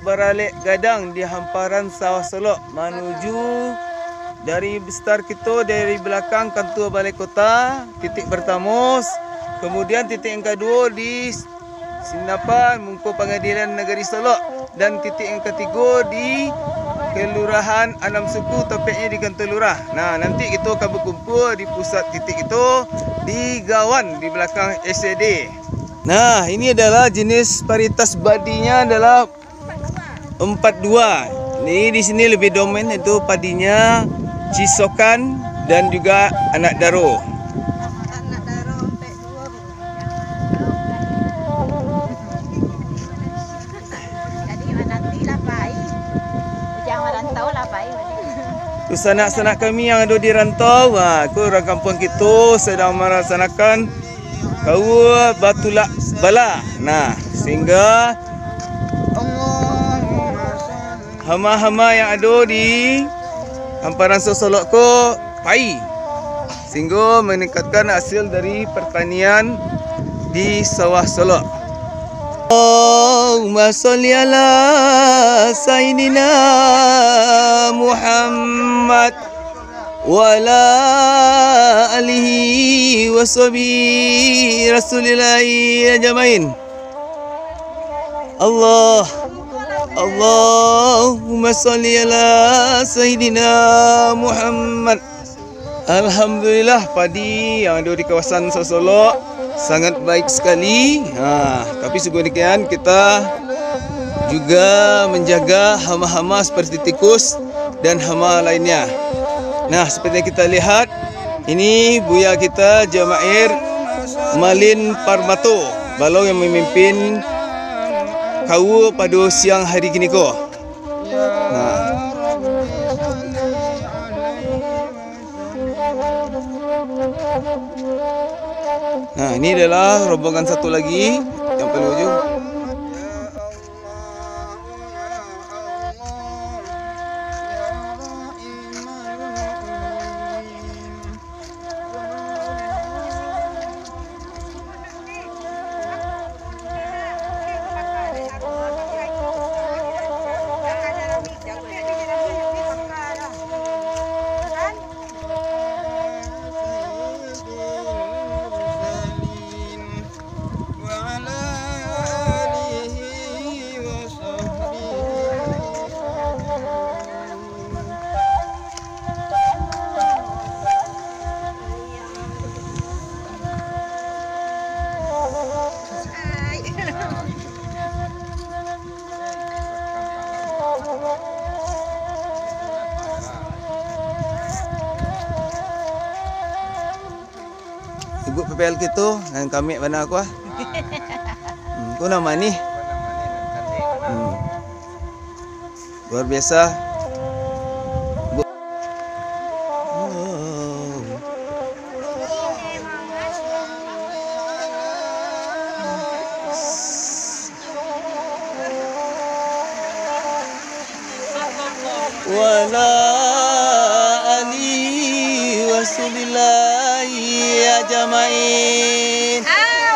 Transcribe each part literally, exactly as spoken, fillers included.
Paralek gadang di hamparan sawah Solok manuju dari besar kito dari balakang kantua balai kota, titik partamo, kamudian titik yang kaduo di Sinapan, muko pangadilan nagari Solok, dan titik yang katigo di Kelurahan Anam Suku, tepeknyo di kantua lurah. Nah, nanti kito akan bakumpua di pusat titik kito di Gawan, di balakang S C D. Nah, ini adalah jenis varietas padinya adalah empat dua. Jadi di sini lebih dominan itu padinya Cisokan dan juga Anak Daro. Anak Daro empat dua. Jadi nanti lah pai. Ujang marantau lah pai. Terus sanak-sanak kami yang ada di rantau, ha, ko urang kampuang kito sadang malaksanakan kaua batulak bala. Nah, sehingga hama-hama yang ado di hamparan Solok ko pai, sehingga meningkatkan hasil dari pertanian di sawah Solok. Allahumma sholli ala Sayyidina Muhammad wa ala alihi wa sahbihi Rasulillahi ajmain. Allah, Allahumma sholli ala Sayyidina Muhammad. Alhamdulillah, padi yang ada di kawasan Solok sangat baik sekali. Ha, tapi sungguh demikian, kita juga menjaga hama-hama seperti tikus dan hama lainnya. Nah, seperti yang kita lihat, ini buya kita Jamair Malin Parmato, baliau yang memimpin kaua pada siang hari kini ko. Nah. Nah, ini adalah rombongan satu lagi yang paling ujung. Ibu P P L kito nan kamek bana ko ah. Hmm, ko nan manih. Hmm. Luar biasa. Bu- Wa ala alihi wa sahbihi ajmain.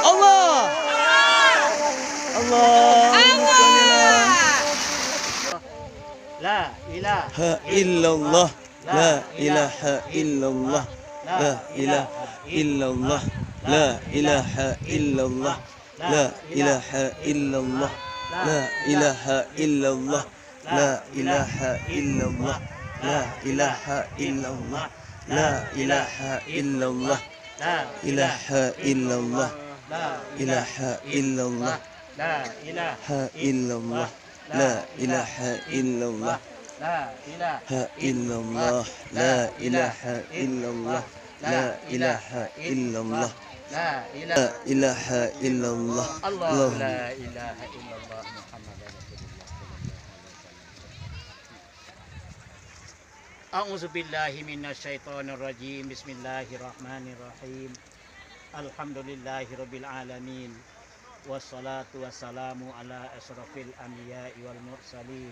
Allah. Allahumma shalli ala La ilaha ha illallah. La ilaha illallah. La ilaha illallah. La ilaha illallah. La ilaha illallah. La ilaha illallah. La ilaha illallah. La ilaha illallah. La ilaha illallah. La ilaha illallah. La ilaha illallah. La ilaha illallah. La ilaha illallah. La ilaha illallah. La ilaha illallah. La ilaha illallah. La ilaha illallah. Allahu la ilaha illallah Muhammadur Rasulullah. A'udzubillahi minasyaitonirrajim. Bismillahirrahmanirrahim. Alhamdulillahirabbil alamin. Wassalatu wassalamu ala asyrafil anbiya'i wal mursalin.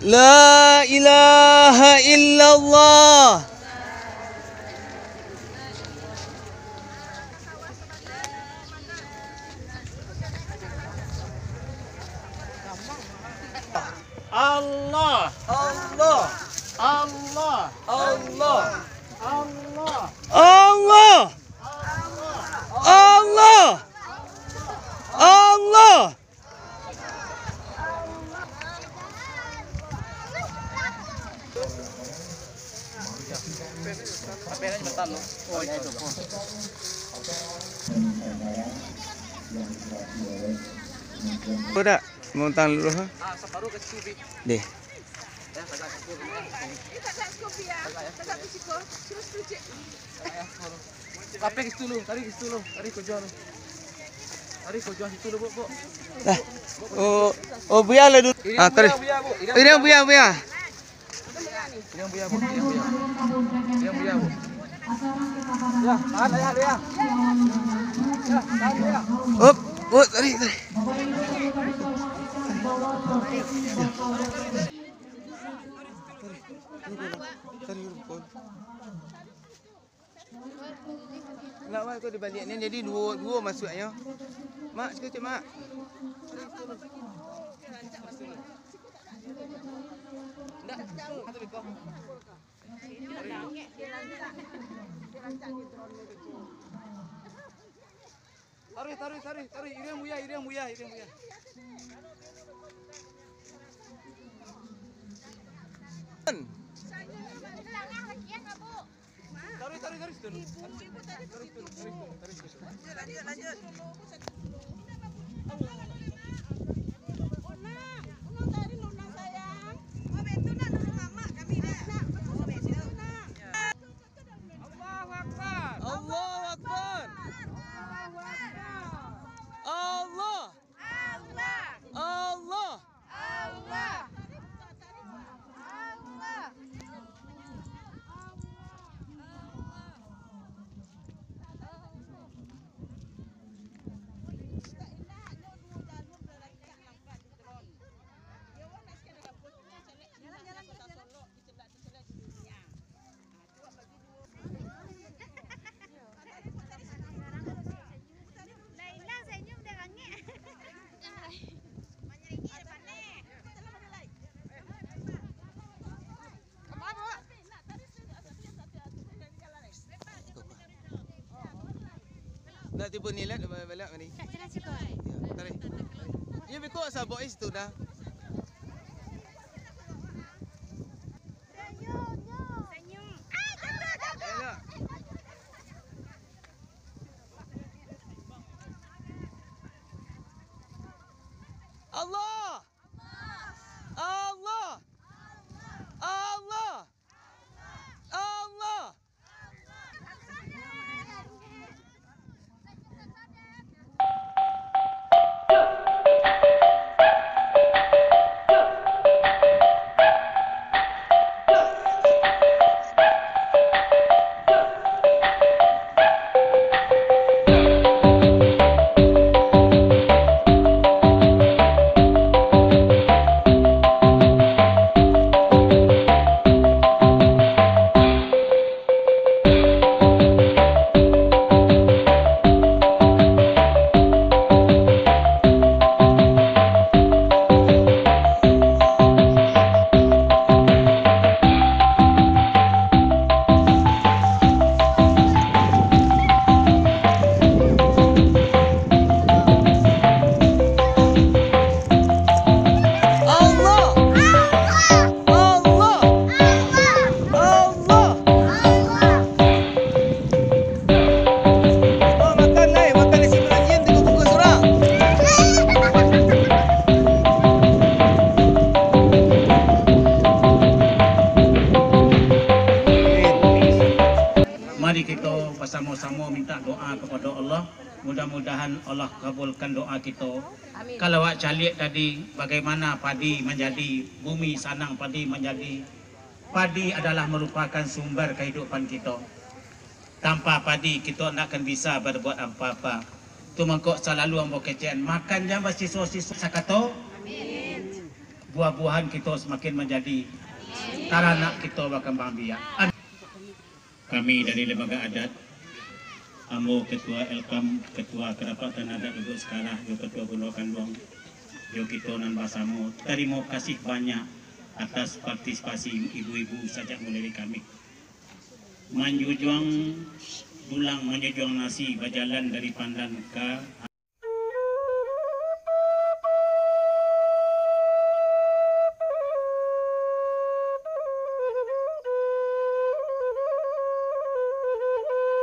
La ilaha illallah. Allah. Allah. Allah. Allah. Allah. Allah. Allah. Allah. Udah, mau utang dulu, ha? Deh. Tapi ke situ lu, tarik ke situ lu, tarik ko juo lu. Tarik ko juo situ lu, Bu, Bu. Lah. Oh, oh, buya lah dulu. Ah, tarik. Buya, Bu. Iriang buya, buya. Iriang buya, Bu. Iriang buya. Iriang buya, Bu. Ya, tahan, ya, ya. Ya, tahan, ya. Up, up, tarik, tarik. Tarik, tarik, tarik. Nak, Mak, tu dibaliak ni, jadi duo, duo masuaknyo. Mak, sikecek, Mak. Ndak, satu biko. Tarik, tarik, tarik, tarik. Iriang buya, iriang buya, iriang buya. Tarik, tarik, tarik situ. Ibu, ibu tadi begitu, Bu. Lanjut, lanjut, lanjut. Unang, unang tadi unang sayang. Oh, betul nak dulu mamak kami dah. Nak, betul, betul, nak. Allahu Akbar. Allahu Akbar. Allah. Allah. Allah. Allah. Allah. Lain lah senyum dia bangik. Nak tibo ni lah, dah balak ni. Tak jelas juga. Ya, tarik. Ya, beko sabok is tu dah. Senyum. Ah, jatuh, jatuh. Elok. Allah! Allah! Allah! Allah! Allah! Allah! Allah! Allah! Oh, makan, ai, makan nasi peranjin, tigo bungkus surang. Mari kito basamo-samo minta doa kapado Allah. Mudah-mudahan Allah kabulkan doa kito. Amin. Kalau awak caliak tadi, bagaimana padi manjadi, bumi sanang padi manjadi. Padi adalah marupakan sumber kahidupan kito. Tanpa padi, kito ndak akan bisa barbuat apa-apa. Tu mangko salalu ambo kecekan, makan jan basiso-siso sakato. Amin. Buah-buahan kito samakin manjadi, taranak kito bakambang biak. Kami dari Lembaga Adat, ambo Ketua Elkam, Ketua Kerapatan Adat Lubuk Sekarah, jo Ketua Bundo Kanduang, jo kito nan basamo, tarimo kasih banyak atas partisipasi ibu-ibu sajak mulai dari kami. Manjujuang dulang, manjujuang nasi, bajalan dari Pandan ka